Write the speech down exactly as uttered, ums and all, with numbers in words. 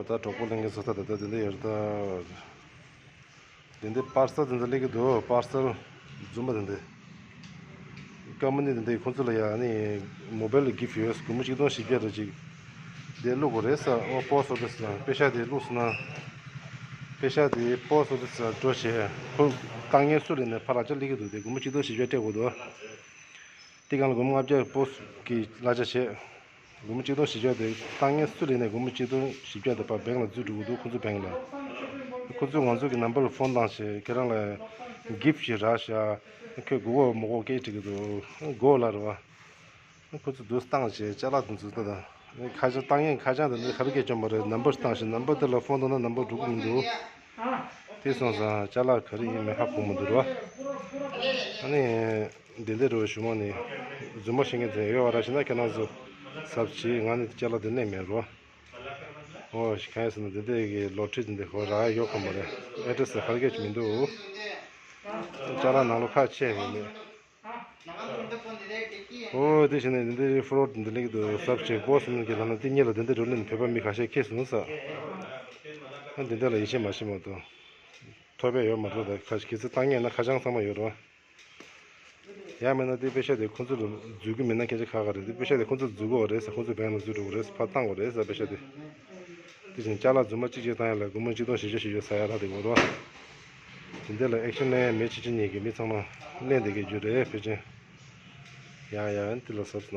ད་གྲོགས་པོ་ལྷན་རྒྱས་ཚོ། ད་ད་ད་དེ་འདྲ་ཡོད་རེད་ད། དེ་འདྲ་པར་སལ་དེ་འདྲ་སླེབས་ཀྱི་འདུག་པར་སལ་རྫུན་མ་དེ་འདྲ། ཀམ་པ་ནི་དེ་འདྲ་ཁོང་ཚོ་ལ་ཡ་ནི་མོ་བྷལ་གི་གིཕ་ཡོད། སྒོར་མོ་གཅིག་སྟོང་བཞི་བརྒྱ་རེ་ཅིག་དེ་བླུག་དགོས་རེད་ཟེར། ཨོ་པོ་སི་ཨོ་ཕི་སི་ལ་པེ་ཤག་དེ་བླུགས་སོང་ན། པེ་ཤག་དེ་པོ་སི་ཨོ་ཕི་སི་ལ་འགྲོ་བྱས། ཁོ་བཏང་མཁན་སུ་ལ་ནས་ཕར་ལག་ཆ་སླེབས་ཀྱི་འདུག་དེ་སྒོར་མོ་གཅིག་སྟོང་བཞི་བརྒྱ་སྤྲད་དགོས་འདུག་དེ་སྒང་ལ་སྒོར་མོ་ལྔ་བརྒྱ་པོ་སི་ཨོ་ཕི་སི་གི་གླ་ཆ་བྱས། སྒོར་མོ་གཅིག་སྟོང་བཞི་བརྒྱ་དེ་བཏང་མཁན་སུ་ལ་ནས་སྒོར་མོ་གཅིག་སྟོང་བཞི་བརྒྱ་དེ་ཕར་བྷེང་ལ་འཛུལ་འགྲོ་གི་འདུག་ཁོང་ཚོའི་བྷེང་ལ། ཁོང་ཚོས་ང་ཚོ་གི་ནམ་བར་ལ་ཕོན་བཏང་བྱས། ཁྱེད་རང་ལ་གིཕ་ཞིག་རག་ཤག་ཁྱོད་དགོས་གོ་མི་དགོས་སྐད་དྲིས་ཀྱི་འདུག་དགོས་ལབ་རེད་བ། ཁོ་ཚོ་དུས་བཏང་བྱས་ཅ་ལག་དེ་ཚོ་ལྟ་དང་། ཁ་བྱང་བཏང་ཡས་ཁ་བྱང་དེ་འདྲ་ག་རེ་སྐད་བཅོམ་པ་རེད། ནམ་བར་བཏང་ཞིང་ནམ་བར་དེ་ལ་ཕོན་བཏང་ན་ནམ་བར་འགྲོ་གི་མི་འདུག་དེ་སོང་ཙང་ཅ་ལག་ག་རེ་ཡིན་མིན་ཧ་གོ་མི་འདུག་རེད་བ། ཨ་ནི་དེ་འདྲ་རེད་བ། གཞུག་མ་ནས་རྫུན་མ་བཤད་མཁན་དེ་ཡོད་པ་ར་ཤི་ན་ཁྱེད་རང་ཚོ་གཟབ་བྱེད། ང་ནི་ཅ་ལག་དེ་གནས་མེད་རེད་བ། ཨོ་ཤི་གང་ཡིན་ཟེར་ན་དེ་འདྲ་གི་ལོ་ཊ་རི་དེ་འདྲ་ཁོ་རག་ཡ་ཡོད་ཁོམ་པ་རེད། ཨེ་ཌི་རེ་སི་དེ་ག་རེ་སྐད་ཅིག་མི་འདུག་ཅ་ལག་ནང་ལོགས་ཁ་ཕྱེ་མེད་མེད། ཨོ་དེ་བྱས་ནས་འདི་འདྲའི་ཕོ་རོཌ་འདི་འདྲ་གི་འདུག་གཟབ་བྱེད། པོ་སི་ཨོ་ཕི་སི་གི་ལབ་ན་དེ་གཉིས་ལ་དེ་འདྲ་རོ་ལིན་བོད་པ་མི་ཁ་ཤས་ཁེལ་སོང་ས། ཨ་འདི་འདྲ་ལ་ཡིད་ཆེས་མ་བྱེད་མ་གཏོགས། ཐོབ་པ་ཡོད་མ་རེད་ད། ཁ་ཤས་ཁྱེད་ཚོ་བཏང་མཁན་ན་ཁ་བྱང་ཚང་མ་ཡོད་རེད་བ། ཡང་མིན་ན་དེ་པེ་ཤག་དེ་ཁོང་ཚོ་ལ་འཛུལ་གི་མིན་ན་སྐད་ཆ་ཁག་ཁག་རེད། དེ་པེ་ཤག་དེ་ཁོང་ཚོ་འཛུལ་དགོས་རེད་ཟེར། ཁོང་ཚོ་བྷེང་ལ་འཛུལ་འགྲོ་དགོས་རེད་ཟེར། ཕར་བཏང་དགོས་རེད་ཟེར་པེ་ཤག་དེ། དེ་བཞིན་ཅ་ལག་རྫུན་མ་གཅིག་གཅིག་བཏང་ཡ་ལ་སྒོར་མོ་གཅིག་སྟོང་བཞི་བརྒྱ་བཞི་བརྒྱ་ཟ་ཡ་རག་བསྡད་ཡོད་རེད་བ། དེ་འདྲ་ལ་ཨེག་ཤན་ལེན་ཡ་མེད། ཕྱི་ཕྱི་གཉིས་ཀྱི་མི་ཚང་མ་གླེན་བསྡད་ཀྱི་རྒྱུ་རེད་ཕལ་ཆེར། ཡ་ཡ་དེ་ལ་གཟབ་སོང་།